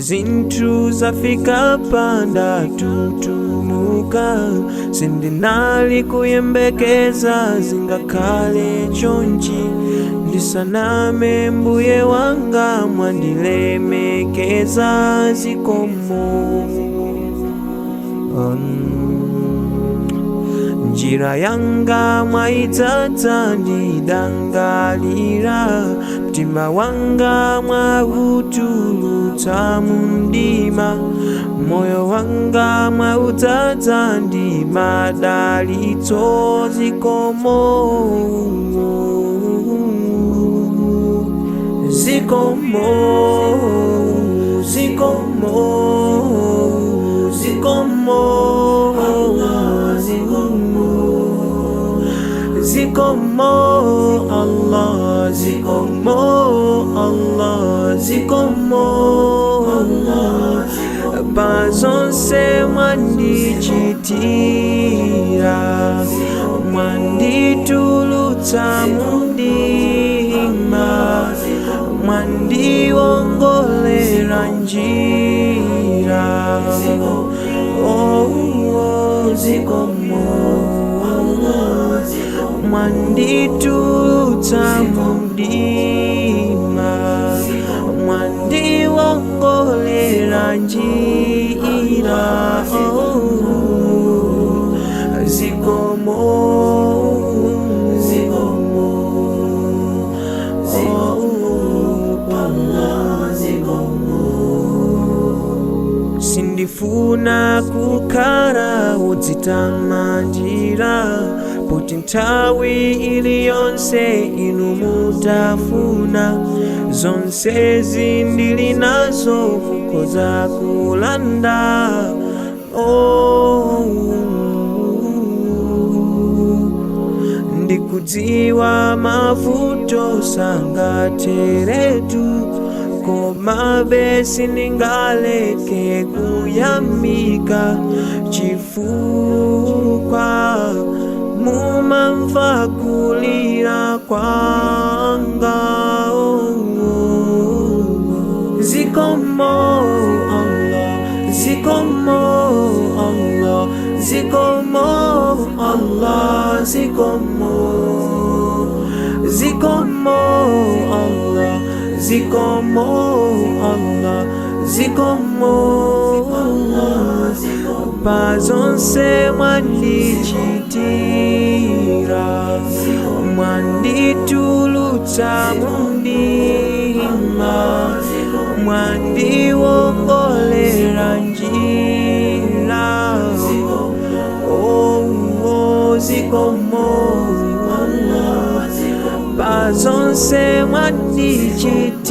Zinthu zafika panda tutumuka, sindinali kuyembekeza zingakhale chonchi. Ndisaname, mbuye wanga, mwandilemekeza, zikomo. Njira yanga mwaitsatsa ndidangalira, mtima wanga mwautulutsa mumdima, moyo wanga mwautsatsa ndi madalitso, zikomo, zikomo, zikomo, zikomo, zikomo, zikomo Allah, zikomo Allah, zikomo Allah pazonse mwandichitira, mwanditulutsa mumdima, mwandiwongolera njira. Oh, oh, zikomo. Mwanditulutsa mumdima, mwandiwongolera njira. Oh, zikomo, zikomo, oh, Allah, zikomo. Sindifuna kukhala wodzitamandira, poti nthawi iliyonse inu mutafuna, zonsezi ndili nazo mukhoza kulanda. Oh, ndikudziwa mavuto sangatheretu, komabe sindingaleke kuyamika, chifukwa mumamva kulira kwanga. Zikomo Allah, zikomo Allah, zikomo Allah, zikomo, zikomo Allah, zikomo Allah, zikomo pazonse mwandichitira, mwanditulutsa mumdima, mwandiwongolera njira. Oh, oh, zikomo pazonse mwandichitira.